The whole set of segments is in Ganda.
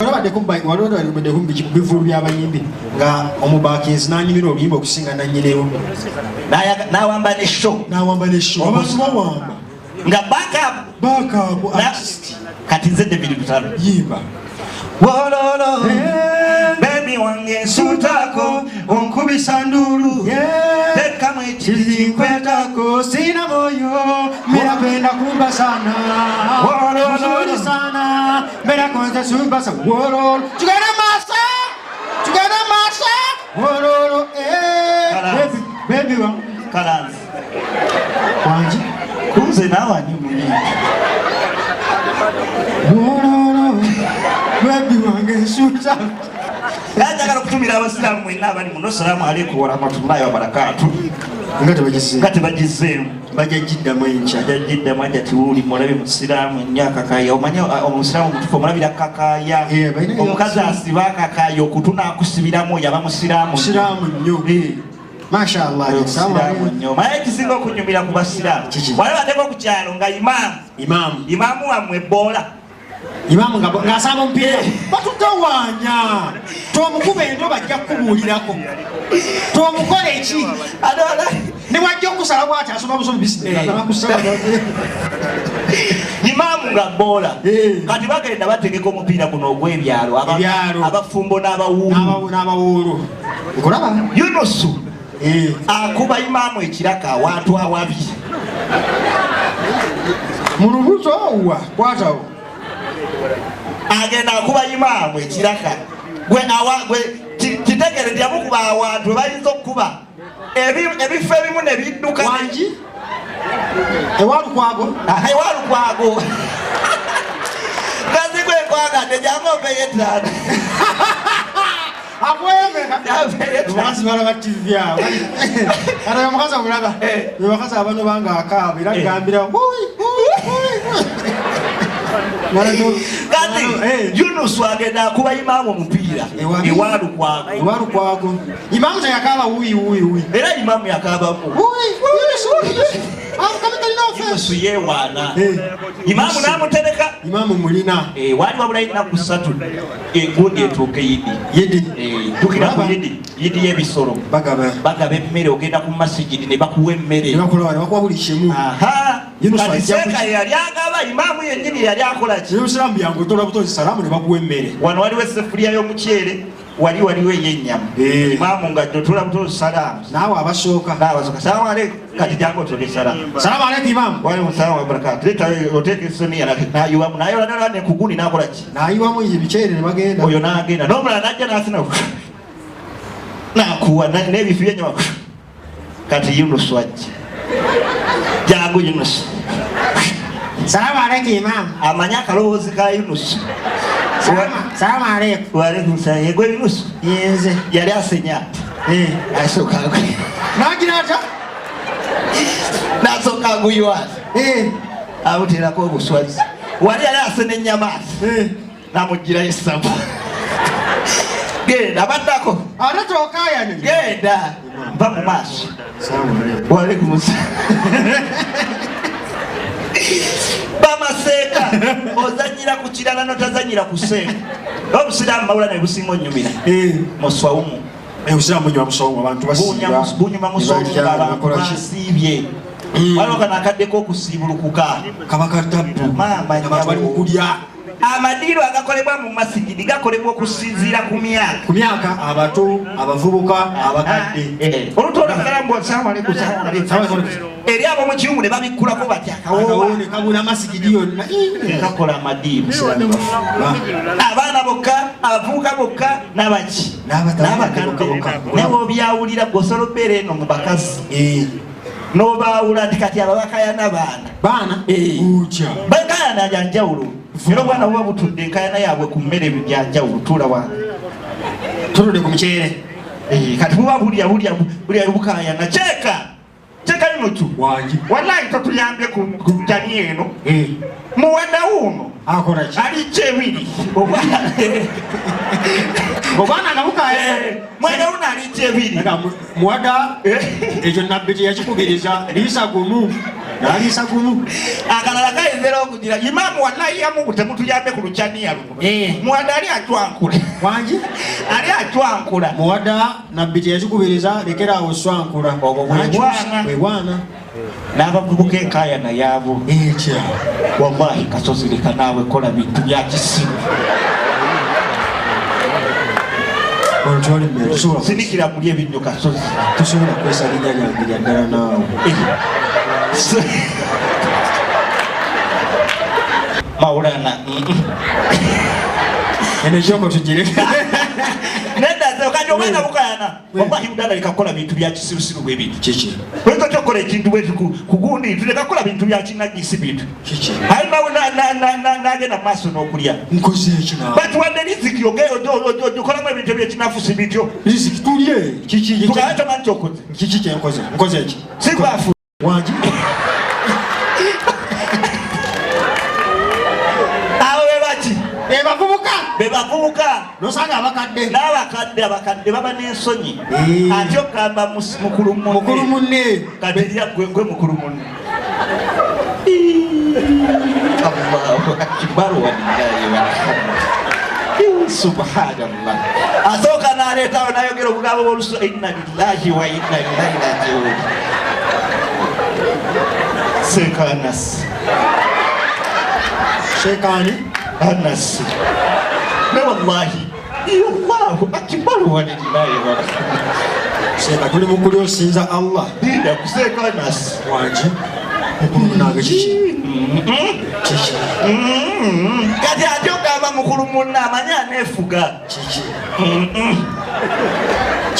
Walabaddeko walibaddeko mu bivulu by'abayimbi nga omubakinzi n'anyumira oluyimba okusinga nannyiniwo. N'awamba ne show. N'awamba ne show. Abantu bawamba. Nga backup. Backup artist. Kati nze David Lutalo. Yimba. Wololo. Hey. Baby wange nsutako onkubisa ndulu. Yeah. Tekamu ekizinkwetako sina moyo mirapenda kumba sana. Wololo. Mzuri sana mera kwanza sumba sa wololo. Tugende masa. Tugende masa. Wololo. Eh. Kalanzi. Baby, baby wange. Kalanzi. Wangi. Kunze nawe ani muyimbi. Wololo. Baby wange nsuta. Njagala okutumira abasiraamu mwenna abali muno, salaamu alaikum warahmatullahi wabarakatu. Nga tebagizeemu. Nga tebagizeemu. Bajja giddamu enkya. Bajja giddamu ajja tiwuli mulabe musiraamu ennyo akakaaya. Omanyi omusiraamu omutuufu omulabira kakaaya. Eh, balina Omukazi asiba akakaaya okutu n'akusibiramu oyo aba musiraamu. Musiraamu nnyo. Eh. Mashallah. Musiraamu nnyo. Omanyi ekisinga okunyumira ku basiraamu? Kiki? Wali baddeko ku kyalo nga imaamu. Imaamu. Imaamu wammwe boola. Imaamu ng'asamba omupiira. Batutawaanya. Tomukuba ento bajja kukubuulirako. Tomukola eki? Ne bw'ajja okusala bw'ati asoma busomi bisimillah. Imaamu nga boola. Eh. Kati bagenda bategeka omupiira guno ogw'ebyalo. Ebyalo. Abafumbo n'abawuulu. N'abawuulu. Nkulaba. Yunusu. Eh. Akuba imaamu ekiraka awantu awabi. Mu lubuto wa kwatawo. Agenda akuba imaamu ekiraka. Gwe awa gwe kitegere nti yamukuba awantu we bayinza okukuba. Ebifo ebimu ne bidduka. Wangi? Ewa Lukwago? Aha, ewa Lukwago. Kazi gwe nkwagadde, jangu ompeeyo ettaano. Akwemeka. Jangu ompeeyo ettaano. Omukazi balaba TV awo. Kati oyo omukazi omulaba. Eh. Oyo bakazi abano banga akaaba era Eh. gambira, Ui, ui, ui, ui. Kati Eh. Yunusu agenda akuba imaamu omupiira. Ewa- Ewa Lukwago. Ewa Lukwago. Imaamu teyakaaba wuyi, wuyi, wuyi. Era imaamu yakaabamu. Wuyi, Yunusu, Yunusu. I'm coming to your office. Yunusu yeewaana. Eh. Imaamu n'amutereka. Imaamu mulina. Waali wabulayo ennaku 3 egundi etuuke Yidi. Yidi. Jjukira ku Olaba? Yidi. Yidi y'ebisolo. Bagaba. Bagaba emmere, ogenda ku masigidi ne bakuwa emmere. Ne bakola, ne bakuwa buli kimu. Aha. Yunusu Kati ajja seeka ku- ye yali agaba, imaamu yennyini yali akola ki? Yerusalemu yangu otola butozi salaamu ne bakuwa emmere. Wano waliwo essefuliya y'omuceere, wali waliwo ey'ennyama. Eh. Imaamu nga otola butozi salaamu. Naawe abasooka. Naawe abasooka. Salaamu alaikum. Kati jangu otole salaamu. Salaamu alaikum imaamu. Wa alaikum salaam wa barakatuh. Leeta oteeka essoniya n'ayiwamu. N'ayola n'ayola ne ku gundi n'akola ki? N'ayiwamu ebiceere ne bagenda. Oyo n'agenda. N'omulala n'ajja n'asina. N'akuwa n'ebifi by'ennyama. Kati Yunusu ajja. Jangu Yunusu. Salaamu alaikum imaamu. Amanyi akalowoozi ka Yunusu. Salaamu alaikum. Wa alaikum salaam. Ye gwe Yunusu? Yenze. Yali asenya. Eh. Asooka agwe. N'agira atya? N'asooka aguyiwa. Eh. Amuteerako obuswazi. Wali yali asena ennyama. Eh. N'amuggyirayo essavu. Genda, baddako. Ate tokaayane. Genda. Nva mu maaso. Salaamu alaikum. Wa alaikum salaam. Bamaseeka ozannyira ku kirala n'otazannyira ku seeka. Obusiraamu mawula ne businga onnyumira. Eh. Muswawumu. Obusiraamu bunyuma muswawumu, abantu basiiba. Bunyuma muswawumu Balya, ng'abantu bakola ki? basiibye. Waliwo kano akaddeko okusiibulukuka. Kaba katabbu. Maama Abantu bali mu kulya. Amadiiro agakolebwa mu masigidi gakolebwa okusinziira ku myaka. Ku myaka, abato, abavubuka, abakadde. Olutola salaamu bwa salaamu alaikum, salaamu alaikum. Salaamu alaikum. Eri ab'omu kiyungu ne babikkulako batya akawoowa. Akawoowa ne kabuna masigidi yonna. Ne kakola amadiiro. Abaana bokka, abavubuka bokka, n'abaki? N'abakadde N'abakadde. bokka. Naye bw'obyawulira gwe osobola okubeera eno mu bakazi. N'obaawula nti kati abo bakayana baana. Baana? Otya? Bakayana bya njawulo. Era obwana buba butudde enkayana yaabwe ku mmere bya njawulo. Tuula wange. Tutudde ku muceere. Kati buba bulya, bulya, bulya bukayana. Kyeka! Kyeka bino ki? Wangi. Wallahi totuyambye ku jani eno. Muwanda wuuno. Akola ki? Ali kyebiri. Obwana. Obwana nga bukaya. Mwana wuuno ali kyebiri. Nga muwada, ekyo nabbi teyakikubiriza, liisa gumu. Naliisa gumu. Akalala kayinzira okugira imaamu wallahi yamungu temutuyambe ku lukyaniya luno. Eh. Muwada ali acwankula. Wangi? Ali acwankula. Muwada nabbi teyakikubiriza lekera awo swankula. Obwo bwe bwana. Bwe bwana. N'abavubuka enkaayana yaabo. Ekya. Wallahi kasozi leka naawe kola bintu bya kisiru. Ono tewali mmere tosobola Sinikira muli ebinnyo kasozi. Tosobola kwesa linnya lyange lya ddala naawe. Maulana. Eno ekyoko tugireke. Nedda kati omwana bukayana. Wallahi mudala leka kukola bintu bya kisirusiru bwe bintu. Kiki? Oyinza otya okukola ekintu bweti ku gundi tuleka kukola bintu bya kinagisi bintu. Kiki? Aye nawe n'agenda mu maaso n'okulya. Nkoze eki naawe? Batuwadde riziki ogikolamu ebintu ebyekinafusi bityo. Riziki tulye. Kiki? Tugaye tomanyi kyokoze. Kiki kyenkoze? Nkoze eki? Sigwafu. Wangi? Abo be baki? Be bavubuka. Be bavubuka. Nosanga abakadde. N'abakadde abakadde baba n'ensonyi. Eh. Ate okugamba mukulu munne. Mukulu munne. Kati lya gwe mukulu munne. Allahu akbar walillahi walhamdu. Subhanallah. Asooka n'aleetawo n'ayogera obugambo bw'olusu inna lillahi wa inna ilaihi rajiun. Seeka Anasi. Seeka ani? Anasi. Ne wallahi. Allahu akbar walillahi walhamdu. Seeka tuli mu kulya osinza Allah. Linda kuseeka Anasi. Wangi? Mukulu munange kiki? Kiki? Kati ate ogamba mukulu munne amanyi aneefuga. Kiki?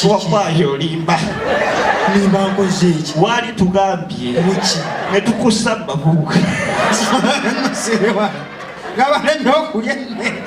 Wallahi olimba. Nimba nkoze eki? Waali tugambye. Muki? Ne tukussa mu bavubuka. Nga balemye okulya emmere.